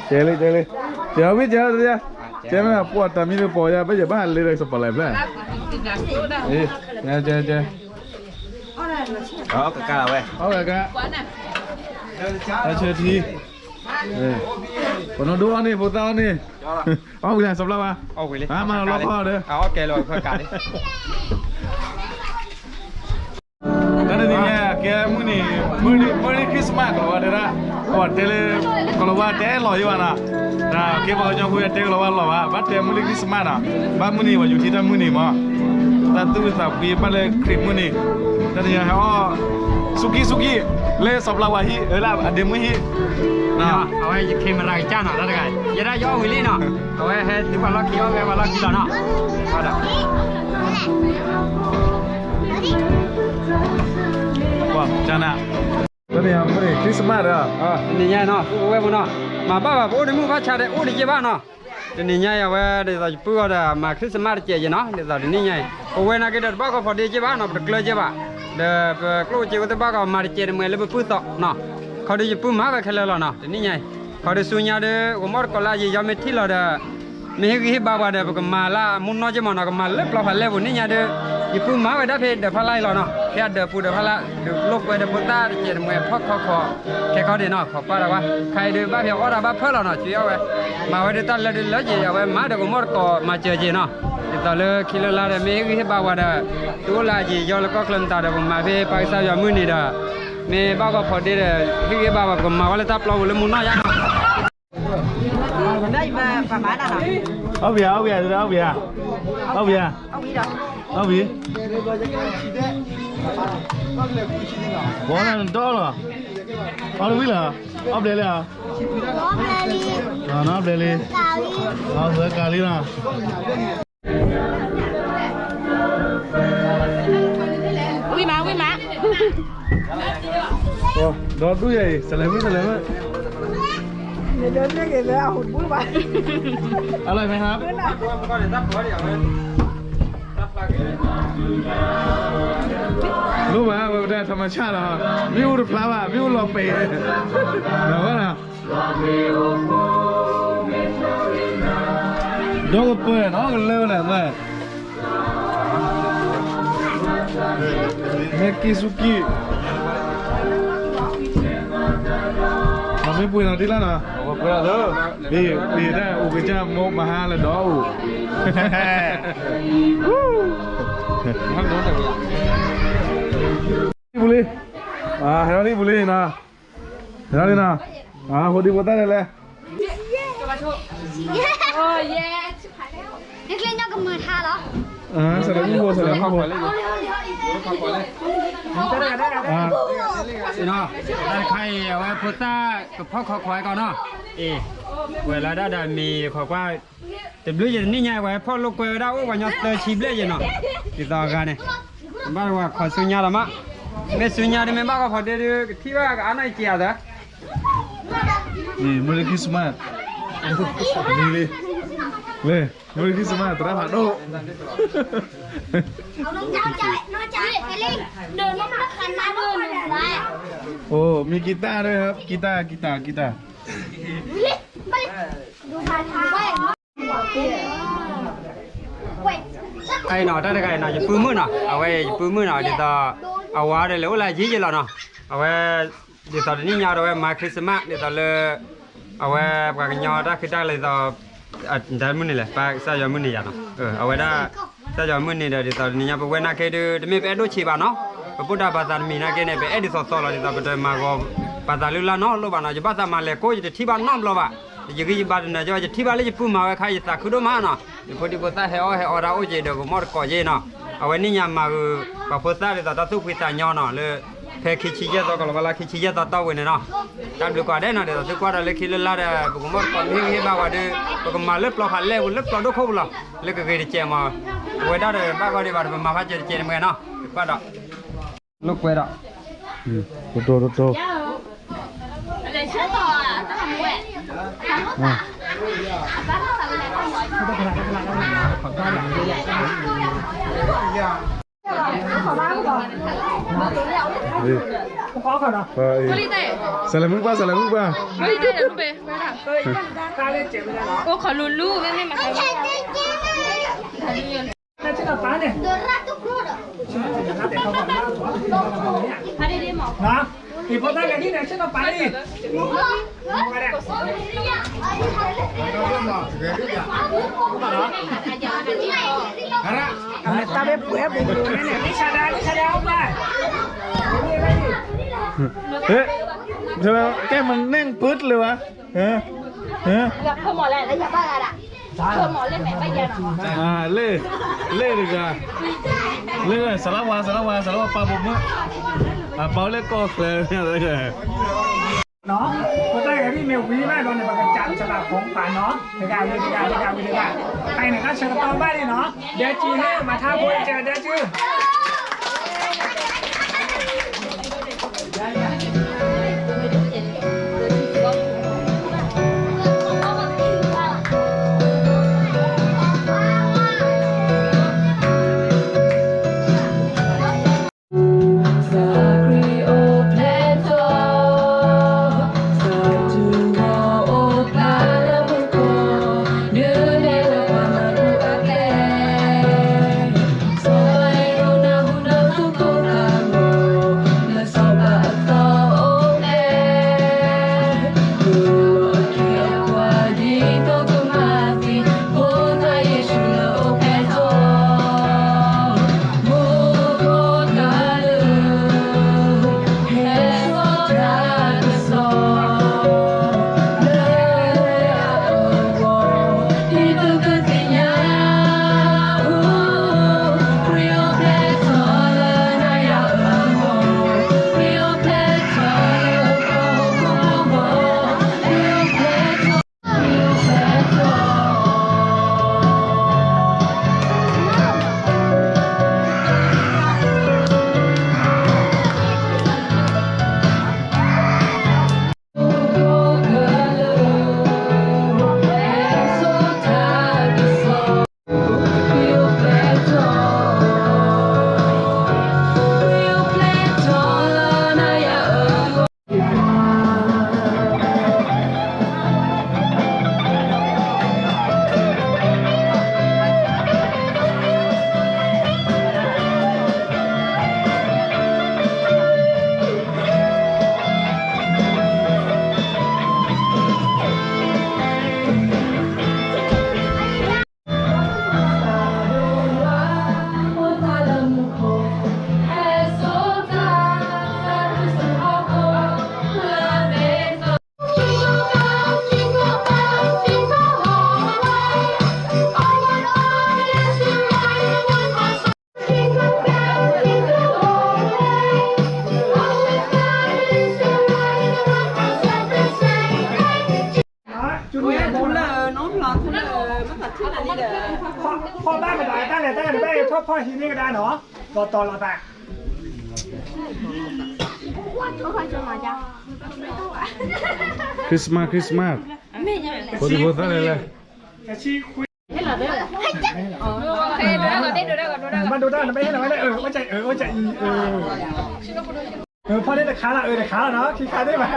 ကဲလံ ကဲလံ ကဲဝံၤ ကဲဝံၤ ကဲမ့ၢ်ပှၤတၢ်မံၤတပီၢ်ယၤ ဘၣ်ယဘၣ်လဲၤဒီးစပီးလဲၣ်ဖျဲၣ် ကဲ ကဲ ကဲ ကဲ ကဲ တၢ်ဆၢထံ ပနီၢ်ဒိအီၣ်န့ၣ် ဖိသၣ်အီၣ်န့ၣ် အီၣ်ဝံၤလံ စီၤပျၢ်ဝါ မၤလီၤလီခီဒီး တၢ်တနံၤညါ ကဲမုၢ်နံၤ Merry Christmas ကလီၤဝါတဲဒၣ် ပှၤတဲလၢ ကလီၤဝါတဲလီၤယိဘၣ်နီၤ တၢ်ကဲပှၤကညီဖိတဲကလီၤဝါလီၤဘၣ် ဘၣ်တဲ Merry Christmas နီၤ ဘၣ်မုၢ်နံၤ ပှၤယူၤထံတၢ်မုၢ်နံၤမး တၢ်သူၣ်ဝံသးကွံဘၣ်လၢခရံာ်မုၢ်နံၤ တၢ်တနံၤညါဟဲအီၣ် စူကံ စူကံ လၢစီၤပျၢ်ဝါဟံၣ် အဒ့မုၢ်ဟံၣ် အဝဲယခ့မရၤကစၢ်နီၤ တၢ်တဂၤ ယဲဒၣ်ယအီၣ်ဝံၤလံနီၤ အဝဲဟဲတုၤပှၤလီၢ်ခံအီၣ်ဝဲပှၤလီၢ်ခံလီၤနီၤ တနံၤညါနီၤ အိၣ်ဝဲမနီၤ မၤဘၣ်ဘၣ် ပအိၣ်တမုၢ်ဘၣ်ဆါဒီး အိၣ်တယဲၢ်ဘၣ်နီၤ တနံၤညါအံၤ အဝဲဒ်သိးယပုၢ်အီၤဒီး မၤ Christmas တစဲးယဲၢ်နီၤ ဒ်သိးတနံၤညါအံၤ ပဝဲနာ်က့ဒီးတဘၣ်ကီဖီဒ့က့ဘၣ်နီၤ ပတကျၢက့ဘၣ် ဒီးပကျိၣ်စ့ဝဲသ့ၣ်ဘၣ်ကီမၤတစဲးတမှဲလၢပပုၢ်သီနီၤ ခီဒီးယပုၢ်မၤဝဲခဲလၢာ်လီၤနီၤ တနံၤညါအံၤ ခီဒီးဆူညါဒီး ဂီၤမီၢ်တကိးလၢယယီမ့ၢ်ထံၣ်လီၤဒီး မ့ၢ်ဟ့ၣ်ဂံၢ်ဟ့ၣ်ဘါပှၤဒီး ပကမၤလၢအမူနီၢ်က့မးနီၤ ကမၤလၢပျီဖးလဲၢ်ပူၤနံၣ်ညါဒီး ယပုၢ်မၤဝဲဒၣ်ဖဲဒၢးဖးလၢ်အံၤလီၤနီၤ ဖဲအဒၢးပူၤဒၢးဖးလၢ် ဒုးလိာ်ကွဲဒီးဖိသၣ်တစဲးတမှဲဖီၣ်ခီခီ ခဲခီဒံးနီၤ ခိးကွၢ်ဒီးဝဲ ခါအံၤဒုးဘၣ်ဖဲအီၣ်တၢ်ဘၣ်ဖၢလီၤနီၤ စံးအီၣ်ဝဲမၤဝဲဒၣ်တၢ်လၢဒုးလၢက့ၤ အဝဲမၤဒီးဂီၤမီၢ်တကိးမၤစၢၤက့ၤနီၤ ဒ်သိးလၢခံလၢလါဒီး မ့ၢ်ဟ့ၣ်ဂံၢ်ဟ့ၣ်ဘါပှၤဒီး တအိၣ်လၢအယံာ်ယီလၢကီၢ်ချၢမတၤဒီး ပမၤဖဲပၢ်ကစၢ်ယွၤမုၢ်နံၤဒီး မ့ၢ်ဘၣ်ကီဖီဒ့ဒီး ဟ့ၣ်ဂံၢ်ဟ့ၣ်ဘါပှၤ ပကမၤဝဲလၢတၢ်ပျီပူၤလၢမူနီၢ်ယါနီၤ အီၣ်ဝံၤဧါ အီၣ်ဝံၤဧါ အီၣ်ဝံၤဧါ အီၣ်ဝံၤ ဘီနဒီလီၤ အီၣ်တဝံၤလီၤ အီၣ်ဘျဲလံဧါ နီၢ်ဘျဲလံ အီၣ်ဝံၤကလံလီၤ ဝံၤမး ဝံၤမး ဒီဒူၣ်ယဲအံၤ စလဲၤမုၣ် စလဲၤမုၣ် အလၢမဲဟါ လိၣ်ဘၣ်ဝဲပတဲထမဆၣ်လီၤ မ့ၣ်အူတဖျါဘၣ် မ့ၣ်အူလီၤပဲာ် ဒီးဝဲလီၤ ဒီကပၢၢ်နီၢ်ကလၢဝဲလဲၣ်မး မဲကံၢ်ဆူကံၢ် မ့ၢ်ပှ့ၤနီၤဒ်လၢနီၤ ပှ့ၤတၢ်အိၣ်ကစၢ်မိၢ်မဟါလၢဒီးအိၣ် ပူၤလံ ဟဲထီၣ်လံပူၤလံနီၤ ဟဲထီၣ်လံနီၤ ဟိဒံဖိသၣ်လဲၣ်လဲၣ် တၢ်တခါအံၤ အဝဲဖိသၣ်ကဖီၣ်ခီခီအကီနီၤ အ့ၣ် ဝဲလၢဒၣ်ဒီးမ့ၢ်ခိးကွၢ် တဘျုးယဲၢ်တနံၣ်ညါ ဝဲဖီၣ်လိာ်ကွဲဝဲဒၣ်အိၣ်ပှၤညီသၢဆံဘျဲၣ်ယဲၢ်နီၤ ဒ်သိးအဂၤန့ၣ် ဘၣ်ဝဲခီဆူညါလီၤမး မ့ၢ်ဆူညါဒ်မ့ၢ်ဘၣ်ဂီၤဖီဒ့ဒုး ကထံၣ်ဘၣ်ကအါနီၢ်က့ၤအသး Merry Christmas လံ Merry Christmas သရၣ်ဖးဒိၣ် အိၣ် မ့ၢ်ကံတၢ်ဒီး ကံတၢ် ကံတၢ် ကံတၢ် အံၤနီၤ တၢ်တဂၤအံၤနီၤ ယပုၢ်မုၣ်နီၤ အဝဲယပုၢ်မုၣ်နီၤ ဒ်သိး အဝၤဒီးလဲၤအိၣ်လၢအယံၤယဲၢ်လီၤနီၤ အဝဲ ဒ်သိးတနံၣ်ညါဒီးဝဲမၤ Christmas ဒ်သိးလၢ အဝဲပှၤကညီတၢ်ဃံတၢ်လၤဒ်သိး တၢ်မုၢ်နံၤလဲၣ် ပၢ်ကစၢ်ယွၤမုၢ်နံၤယၤနီၤ အဝဲဒၣ် ကစၢ်ယွၤမုၢ်နံၤဒီး ဒ်သိးတနံၣ်ညါပဝဲနာ်က့ဒုး တမ့ၢ်ပအဲၣ်ဒိၣ်ဆံးဘၣ်နီၤ ပပုၢ်တၢ်ဘၣ်သးတမံၤနာ်က့န့ၣ် ပအဲၣ်ဒ်သိးသိးလီၤ ဒ်သိးပတမၤဂီၤပသးလၢလၢနီတဘျီဘၣ်နီၤ ယဘၣ်သးမၤလဲၤကိး ယတထံၣ်ဘၣ်နီတဘျီဘၣ် ယဂံၢ်ယဘါတနၢၤကၠီ ယထံၣ်ဘၣ်လၢယပုၢ်မၤဝဲခါ ယသးခုဒိၣ်မးနီၤ ယဖိဒံဖိသၣ်ဟဲအီၣ်ဟဲအီတၢ်အိၣ်က့ၤဒီး ကမီၣ်တကိးက့ၤနီၤ အဝဲနံၣ်ညါမၤဂ့ၤ ပှၤဖိသၣ်ဒ်သိးတၢ်သူၣ်ဖှံသးညီနီၤ လၢ ဖဲခံဆံယဲၢ်သီ ကလီၤဝါလၢခံဆံယဲၢ်သီတီၢ်ဝဲန့ၣ်နီၤ တၢ်ဘျုးကိးဂၤဒဲးနီၤ ဒ်သိးသုကွၢ်ဒီးလၢခံလၢလါဒီး ပကမီၣ်တကိးမ့ၢ်ဟ့ၣ်ဂံၢ်ဟ့ၣ်ဘါဝဲဒီး ပကမၤလၢပျီဖးလဲၢ်ပူၤ လၢပျီဒိၣ်ခိၣ်ပူၤလီၤ လၢကဂ့ၤတစဲးမး ပဝဲဒၣ်ဒီးဘၣ်ဂီၢ်ဒံးဘၣ်ဒီး ပမၤဖးစဲးတစဲးတမှဲနီၤ ပကွၢ်ဒီး လိာ်ကွဲဒီး တိတိတိတိ အ စလၢမုၢ်ပှၢ် စလၢမုၢ်ပှၢ်, အိၣ်ခိးလူၤလူၤ မ့မ့ၢ်မၤ ကဲမနၢ်ပၢၢ်လၢၤဘၣ်, လ့ၣ်တဂၤ, လ့ၣ် စလဝါ စလဝါ စလဝါ ပာ်ပိာ်မုၣ်, အပာ်လၢကီၢ်ချၢ ပတၢ်ဂဲၤမ့ၢ်ဝံၤဘၣ်ဒီးန့ၣ် ပကစးစလးဖီပာ်နီၤ, တဂၤဝံၤတဂၤ တဂၤဝံၤတဂၤ, အံၤန့ၣ် တၢ်ဆၢကတီၢ်ဘၣ်န့ၣ်နီၤ, ဒဲကံဟဲမၤထါဖိကဲဒဲကံ, ဖီၣ်ဘၣ်ကဒီးတၢ်လဲၤတၢ်ကဒီးဘၣ်အံၤ ဖီၣ်ဖီၣ်ဟံးန့ၢ်ကဒါနီၤ, လီၤတီၤလီၤသး Christmas Christmas ဖိဒံဖိသၣ်လဲၣ်လဲၣ်, ဘၣ်ဒိတၢ်နဘၣ်ဟဲလီၤဝဲလၢ အဝဲအံၤ ဖီၣ်န့ၢ်တခါလီၤ အၢ တခါလီၤနီၤ ခံခါသ့ၣ်ဘၣ်,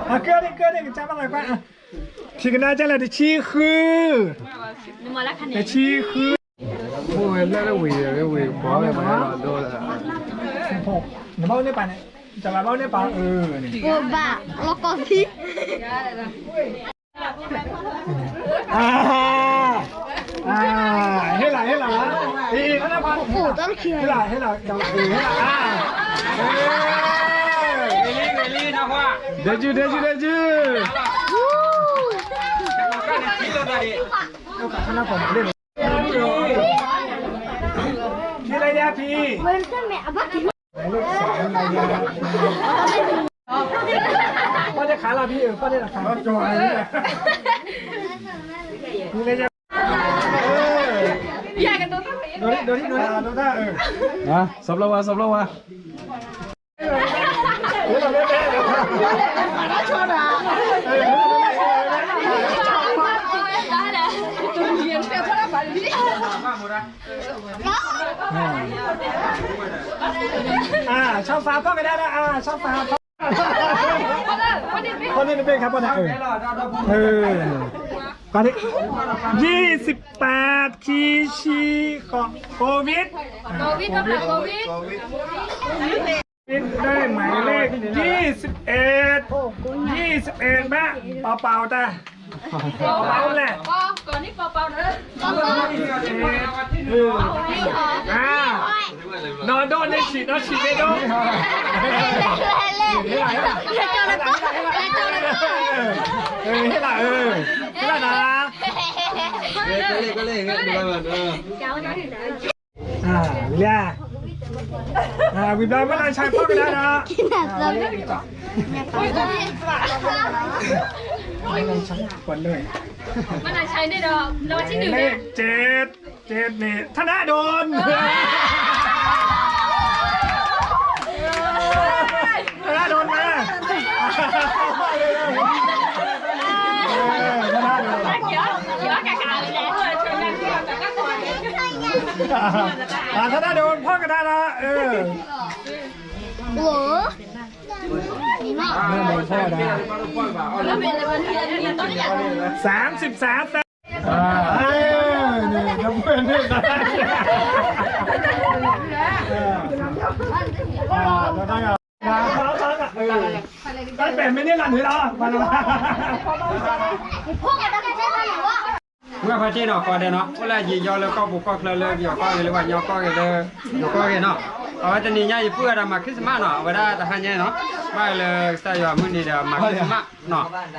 အကၢၣ်န့ၣ် ကၢၣ်န့ၣ် ကစၢ်ဘၣ်လီၤကွၢ်, ထံကနါကၢ်လၢတဆံဃု, တဆံဃု, ဝဲလၢဝံၤဝဲဝံၤပှၤဝဲမၤလီၤဒိလၢ နဘၣ်န့ၢ်ပာ်န့ၣ်, တဘၣ်ဘၣ်န့ၢ်ပာ်အၢန့ၣ် ကဘၣ်လီၤကီၢ်သံ ဟ့ၣ်လီၤ ဟ့ၣ်လီၤ, ဟ့ၣ်လီၤ ဟ့ၣ်လီၤ, ဟ့ၣ်လီၤ ဟ့ၣ်လီၤ, ဒဲကၠူ ဒဲကၠူ ဒဲကၠူ, ဖီၣ်တခါလီၤဖံ, ဖီၣ်တခါလီၤ, ဒိၣ်ဒိၣ်ဒိၣ်ဒိၣ်, စီၤပျီဝါ စီၤပျီဝါ, ဆီဒၣ် အါ ဆီဖါဖီၣ်ကဒါဒီး အါ ဆီဖါဖီၣ် ဖီၣ်န့ၢ်တဘ့ၣ်ခါဖီၣ်န့ၢ် ယံာ်စံးပာ် ခံဆံဃိး COVID COVID ได้หมายเลขยี่สิบเอ็ด ยี่สิบเอ็ด บ้า เป่าเป่าตา เป่าเป่าแหละ อ่า นอนโดนในฉีด นอนฉีดในโดน เออ ให้ละ เออ ให้ละนะ ก็เลย ก็เลย ก็เลย อ่า เรียก อ่า วิบลา မနၤဆါ ဖီၣ်ကဒါဒီး မနၤဆါ ဖီၣ်ကဒါဒီး မနၤဆါ เลขเจ็ด เจ็ด นี่ ธนดล ธนดลมา เออ ธนดล อ่า ธนดล ဖီၣ်ကဒါဒီး เออ โอ้ ธนดล ဖီၣ်ကဒါ สามสิบสาม อ่า เออ นี่ เพื่อนๆ นี่ อ่า เดี๋ยวนะ เออ ตั้งแต่ไม่ได้หลังนี้แล้ว มาแล้ว မုၢ်ဖါတ့ၢ်နီၤ ကိးဂၤဒဲးနီၤ အိၣ်လၢယံာ်ယီလၢကီၢ်ပူၤကီၢ်ချၢလၢပယီၤကီၢ်ဂ့ၤ လၢပှၤကညီကီၢ်ဂ့ၤ လၢယိၤကီၢ်ဂ့ၤနီၤ အဝဲတနံၤညါယပုၢ်ဝဲဒၣ်မၤ Christmas နီၤ အဝဲဒၣ်တဟါညါနီၤ ဘၣ်လၢကစၢ်ယွၤမုၢ်နံၤဒီးမၤ Christmas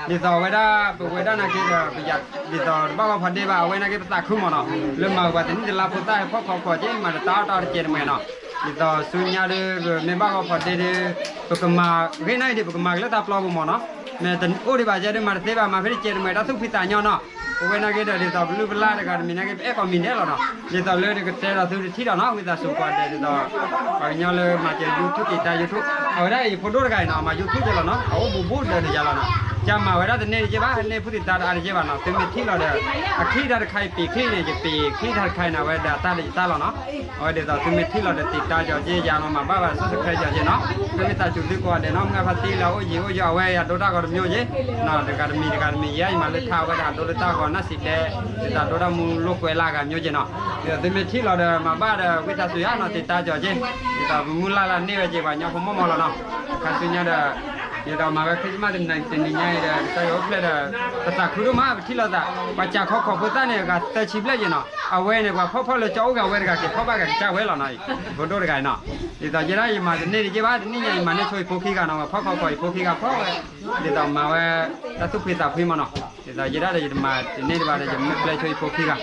နီၤ ဒ်သိးအဝဲဒၣ်ပဝဲဒၣ်နာ်က့ဒီး ပယၤ ဒ်သိးတဘၣ်ဂီၢ်ဖီဒ့ဘၣ် အဝဲနာ်က့ပသးခုမးနီၤ လၢမၤပှၤတနံၣ်တလါဖိသၣ်ဖီၣ်ခီခီက့ မၤတတၢ်အီၣ်တၢ်အီတကဲးတမှဲၤနီၤ ဒ်သိးဆူညါဒီး ပမ့ၢ်ဘၣ်ဂီၢ်ဖီဒ့ဒီး ပကမၤဂ့ၤနာ်က့ဒီး ပကမၤကလၢတၢ်ပျီပူၤမးနီၤ မ့ၢ်တအိၣ်ဒံးဘၣ်ကဲဒီး မၤတသ့ဘၣ် မၤဖဲတကဲးတမှဲၤ တၢ်သူၣ်ဖှံသးညီနီၤ ပဝဲနာ်က့ဒီး ဒ်သိးပလုၢ်ပလၢ်တဂၤတမံၤနာ်က့ ပအဲၣ်ကိးမံၤဒဲးလီၤနီၤ ဒ်သိးလၢတကတဲဒီးသုတထံၣ်ဒီးနီၤ ဝံသးစူၤကိးဂၤဒဲး ဒ်သိး ပှၤကညီလၢမၤစၢၤ YouTube တံာ်တာ် YouTube အဝဲဒၣ်အံၤဖိဒိၣ်တဂၤအံၤနီၤ မၤ YouTube ကဲလီၤနီၤ အအိၣ်ဘူးဘူးဒီးတယၤလီၤနီၤ ကမၤဝဲဒၣ်တန့ၢ်တက့ၢ်ဘၣ် န့ၢ်ဖုတံာ်တာ်တအါတက့ၢ်ဘၣ်နီၤ သုမ့ၢ်ထံၣ်လီၤဒီး အချံတၢ်တခါအံၤ ပ့ၤချံန့ၣ် ယပ့ၤချံတၢ်တခါအံၤန့ၣ် အဝဲဒၣ်တၢ်လၢယတၢ်လီၤနီၤ အဝဲဒ်သိးသုမ့ၢ်ထံၣ်လီၤဒီး တံာ်တာ်ကီးက့ၤ ယၤလီၤမၤဘၣ်ဘၣ် subscribe ကီးက့ၤနီၤ သုမ့ၢ်သးစူၤသုကိးဂၤဒဲးနီၤ မုၢ်ဂၢ်ဖါတံၢ်လၢအအိၣ်ယံၤအိၣ်ယီၤ အဝဲယၤဒိတၢ်ဂီၤတမံၤက့ၤ တဂၤတမံၤတဂၤတမံၤ ယဲယမၤလၢထါဝဲဒၣ်ဒိလၢတၢ်ဂီၤနၢ်စံးဒဲး ဒ်သိးဒိတၢ်မူလိာ်ကွဲလၢအဂၤမျိုးက့ၤနီၤ ဒ်သိးသုမ့ၢ်ထံၣ်လီၤဒီးမၤဘၣ်ဒီး ဝံသးစူၤယၤနီၤ တံာ်တာ်ကီးက့ၤ ဒ်သိးပမုၢ်လၢ်လၢန့ၢ်ဝဲက့ၤ ပှၤကညီဖိမီၢ်မီၢ်လီၤနီၤ ခါဆူညါဒီး ဒ်သိးမၤဝဲ Christmas တနံၤညါအံၤဒီး ကစၢ်ယွၤအိၣ်ဖျဲၣ်ဒီး ပသးခုဒိၣ်မး ပထံၣ်လိာ်သး ပှၤစၢ်ခီခီဖိသၣ်န့ၣ် အဂၤသၢဆံဘျဲၣ်က့ၤနီၤ အဝဲန့ၣ် ပှၤဖီၣ်ဖီၣ်လၢကၠီအိၣ်ဂၤဝဲတဂၤက့ၤ ဖီၣ်ဘၣ်ဂၤကစၢ်ဝဲလီၤနီၤ ဖိဒိၣ်တဂၤအံၤနီၤ ဒ်သိးယဲဒၣ်ယမၤတန့ၢ်တက့ၢ်ဘၣ် တနံၣ်ညါအံၤမၤန့ၢ်ဆိယဖိခံဂၤနီၤ ပှၤဖီၣ်ခီခီယဖိခံဂၤဖီၣ်ဝဲ ဒ်သိးမၤဝဲ တၢ်သူၣ်ဖှံသးဖှံမးနီၤ ဒ်သိးယဲဒၣ်ဒီးယတမၤတန့ၢ်တဘၣ်ဒီး ယမ့ၢ်ပျဲဆိယဖိခံဂၤ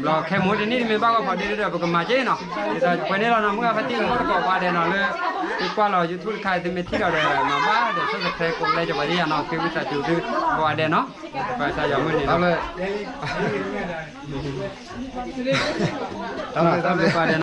ဘျီခဲမိၢ်တနံၣ်တမ့ၢ်ဘၣ်ဂီၢ်ဖီဒ့ဒီး ပကမၤက့ၤနီၤ ဒ်သိးပှဲၤန့ၣ်လီၤနီၤ မုၢ်ဂၢ်ဖါတံၢ်လၢသကိးပှၤဒဲးနီၤ လၢ သုကွၢ်လီၤ YouTube တခါ သုမ့ၢ်ထံၣ်လီၤဒီး မၤဘၣ်ဒီး subscribe ကိးဂၤဒဲး ကပှၤဒ်ယၤနီၤ ဃ့ဝံသးစူၤသုကိးဂၤဒဲးနီၤ ကစၢ်ယွၤမုၢ်နံၤနီၤ တၢ်ဘျုးပှၤဒဲး